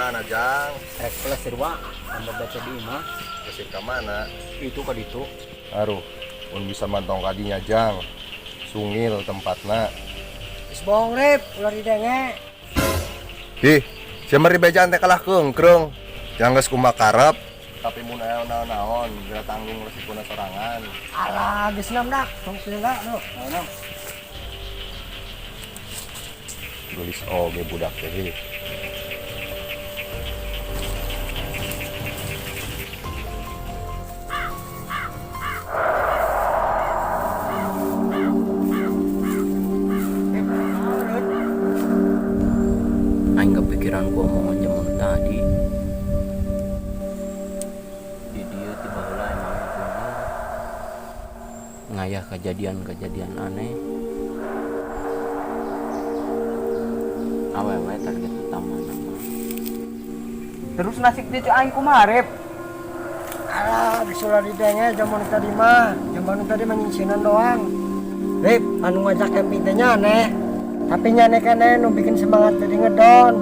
Acarana Jang? Rek pelesir wa, tambah baca di imah. Pelesir ka mana? Itu ka ditu. Aduh, mun bisa mantong kadinya Jang. Sungil tempatna. Geus bohong Rip, ulah didenge. Ih, sia meri bejaan teh kalah keungkreung. Jang geus kumaha karep, tapi mun aya naon-naon, geura tanggung resikona sorangan. Alah, geus nam dak, tong lila nu. Nam. Gelis oge budak teh. Hih. Aing kepikiran ku omongan jaman tadi. Di dieu ti baheula emang punya ngayah kejadian-kejadian aneh. Awewe target utama nama. Terus nasib cucu aing kumaha, Rip? Alah, geus ulah didenge jaman tadi mah. Jaman tadi mah nyingsinan doang. Rip, anu ngajak camping teh nya aneh. Tapi nyane kene nu bikin semangat jadi ngedon.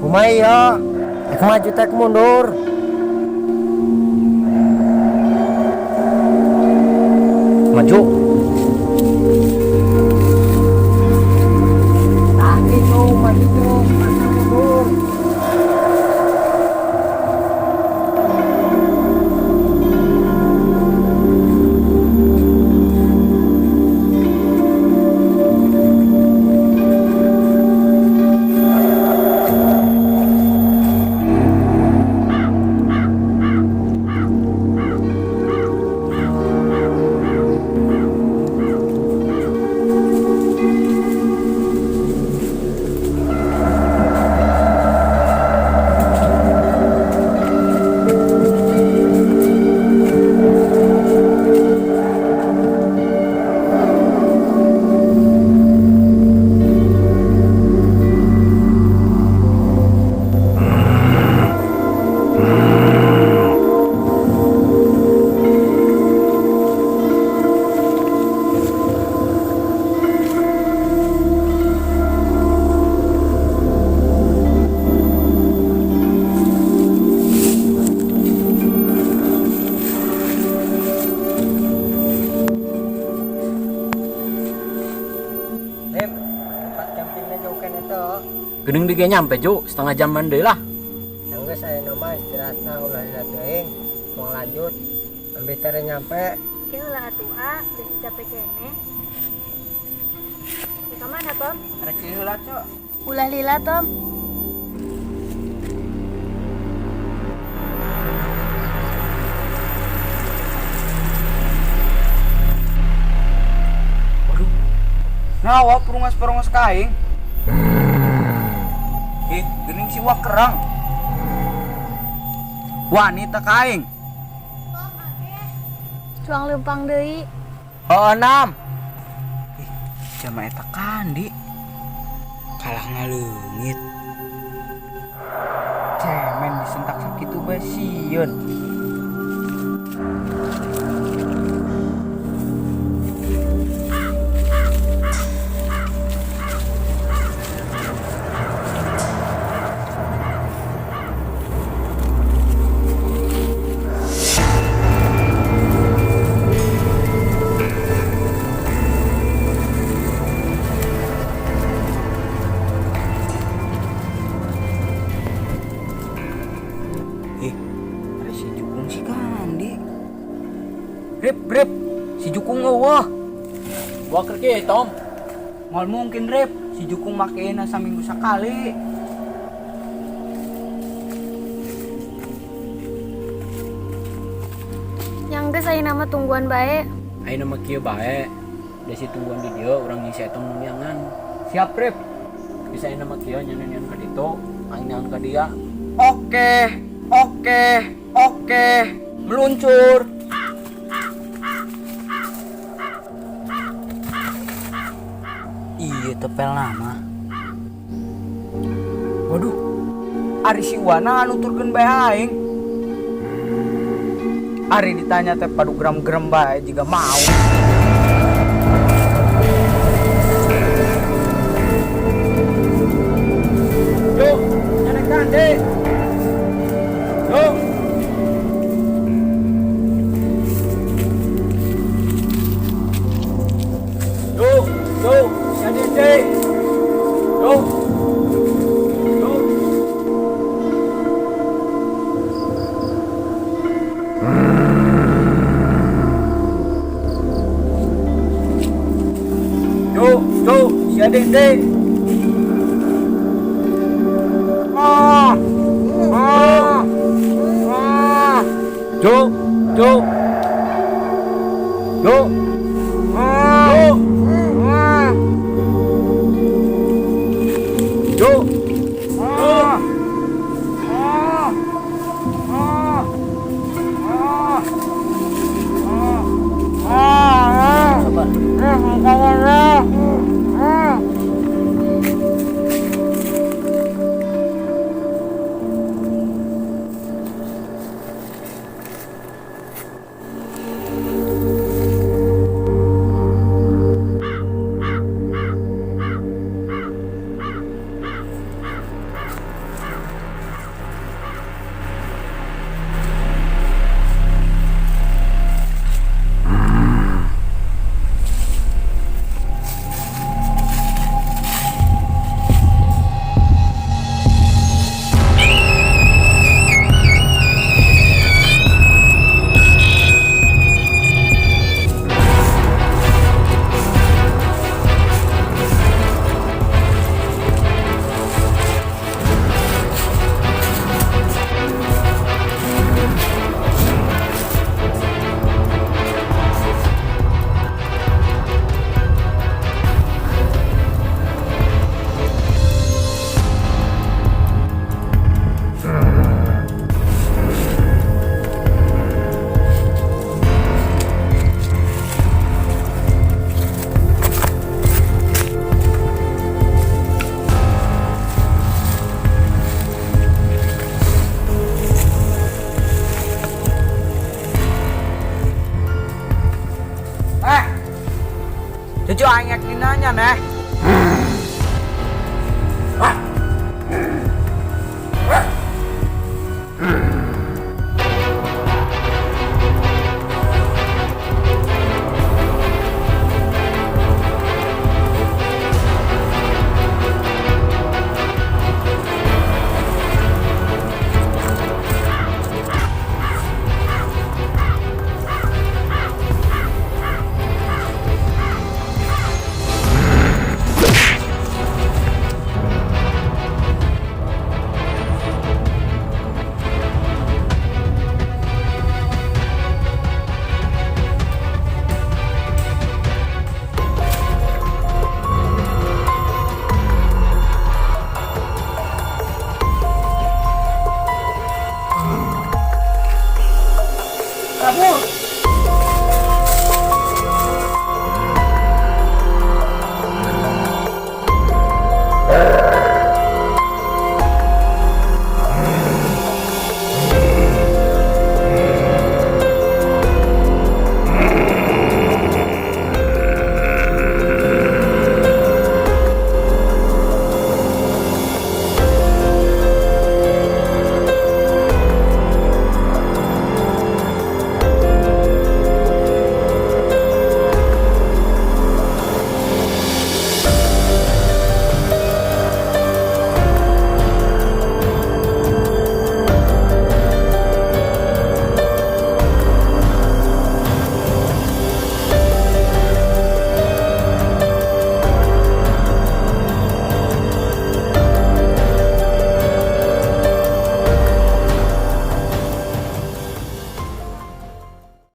Kumaha ieu? Ek maju teh mundur. Maju. Tah gitu, maju terus, maju mundur. Rip, tempat campingnya jauh kan itu. Gedeng dige nyampe Ju, setengah jaman deui lah. Yang geus aya nama istirahatna ulah lila teuing. Mau lanjut, ambil tere nyampe. Oke ulah atuh a, desi capek kene. Di ka mana, Tom? Rek heula, Cok. Ulah lila, Tom. Waduh. Nawa perungas-perungas kaing. Ih, geuning si wak kerang. Wanita kaing. Cuang leumpang deui. Oh, enam. Ih, jama eta kandi. Kalah ngaleungit. Cemen disentak sakitu bae sieun. Ih, ada si Jukung si Kandi. Rip, Rip, si Jukung eueuh. Buak keur Tom. Moal mungkin, Rip, si Jukung makeuna saminggu sakali. Yang geus ayeuna mah tungguan bae. Ayeuna mah kieu bae. Desi tungguan di dieu urang ngisi eta nuniangan. Siap, Rip. Bisa ayeuna mah kieu nyeuneunan ka ditu, aing neangan ka dia. Oke, oke, oke. Meluncur. Iya, tepel nama. Waduh, ari si Wana nuturkeun bae aing. Ari ditanya teh padu gram-gram bae jiga mau. Yuk, nyanekan. Ade. Yo. Yo, yo, si Ade. Yo. Yo. Yo, yo, si Ade. Ah. Ah. Ah. Yo, yo. Yo. Ah. Ah. Yo. Ah. Ah. Ah. Ah. Ah. Sabar. Ah. Ah. Cucu aing ek nanya neh. Kabur.